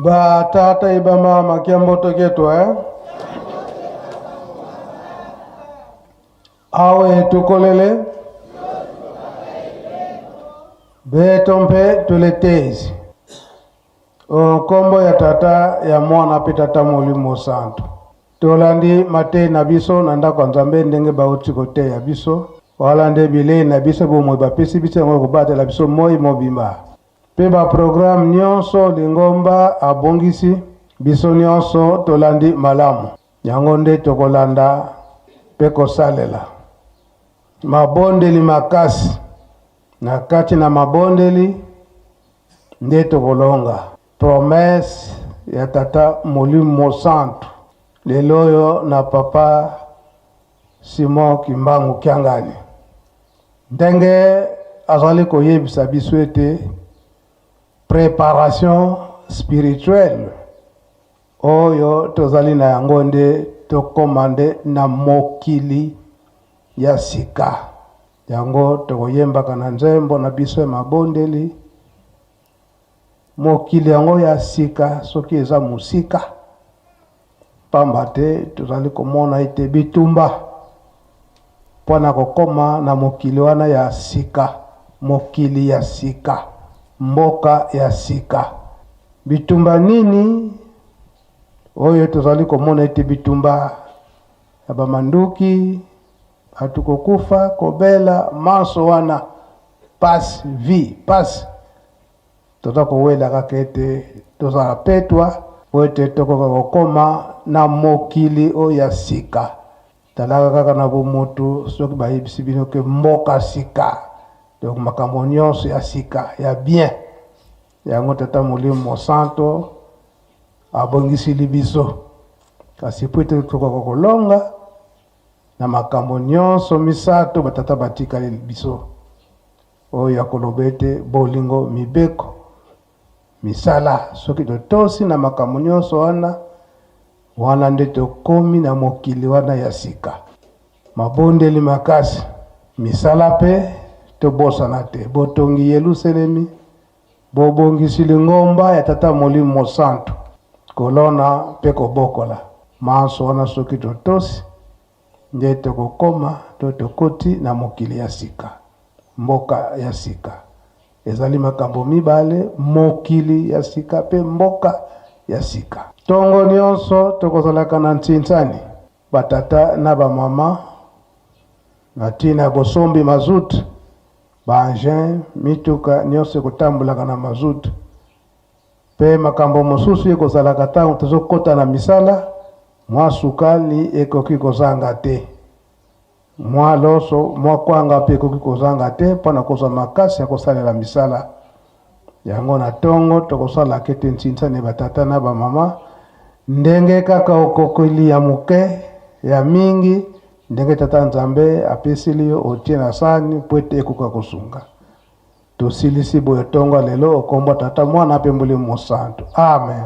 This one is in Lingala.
Ba tata e ba mama kiamboto kietu eh? Awe tukolele beto mpe tuletezi o nkombo ya Tata, ya Mwana mpe Tata Molimo Santu. Tolandi mateyi na biso na ndako ya Nzambe ndenge bauti koteya biso. Wala nde bilei na biso bomoi bapesi biso yango kobatela biso moi mobimba. Mpe ba programme nyonso lingomba abongisi, biso nyonso tolandi malamu. Yango nde tokolanda mpe kosalela. Mabondeli makasi. Na kati na mabondeli nde tokolonga. Promesse ya Tata Molimo Mosantu lelo oyo na Papa Simon Kimbangu Kiangani. Ndenge azali koyebisa biso ete preparation spirituelle oyo tozali na yango nde tokoma nde na mokili ya sika. Yango tokoyembaka na nzembo na biso ya mabondeli. Mokili yango ya sika soki eza mosika, pamba te tozali komona ete bitumba mpo na kokoma na mokili wana ya sika, mokili ya sika, mboka ya sika. Bitumba nini oyo tozali komona ete bitumba ya bamanduki, bato kokufa, kobela, manso wana pasi, vie pasi. Toza kowela kaka ete tozala petwa mpo ete tokoka kokoma na mokili oyo ya sika. Talaka kaka na bomoto soki bayebisi bino ke mboka sika, donc makambo nyonso ya sika ya bien, yango Tata Molimo Mosanto abongisili biso. Kasi mpo ete tokoka kolonga na makambo nyonso misato batata batikali biso, oyo ya koloba ete bolingo, mibeko, misala, soki totosi na makambo nyonso wana, wana nde tokomi na mokili wana ya sika. Mabondeli makasi, misala mpe tobosana te, botongi Yelusalemi, bobongisi lingomba ya Tata Molimo Mosantu, kolona mpe kobokola manso wana, soki totosi nde tokokoma to tokoti na mokili ya sika, mboka ya sika. Ezali makambo mibale, mokili ya sika mpe mboka ya sika. Ntongo nyonso tokozalaka na ntsinsani, batata na bamama, na ntina ya bosombi mazout, ba engin, mituka nyonso ekotambolaka na mazout. Mpe makambo mosusu ekozalaka ntango tozokota na misala, mwa sukali ekoki kozanga te. Mwa loso, mwa kwanga mpe ekoki kozanga te mpo na kozwa makasi ya kosalela misala yango. Na tongo tokosalaka ete ntsinsani batata na bamama, ndenge kaka okokoli ya moke ya mingi, ndenge Tata Nzambe apesili yo, otie na sani mpo ete ekoka kosunga. Tosilisi boye tongo ya lelo, okombo Tata, Mwana mpe Molimo Mosantu. Amen.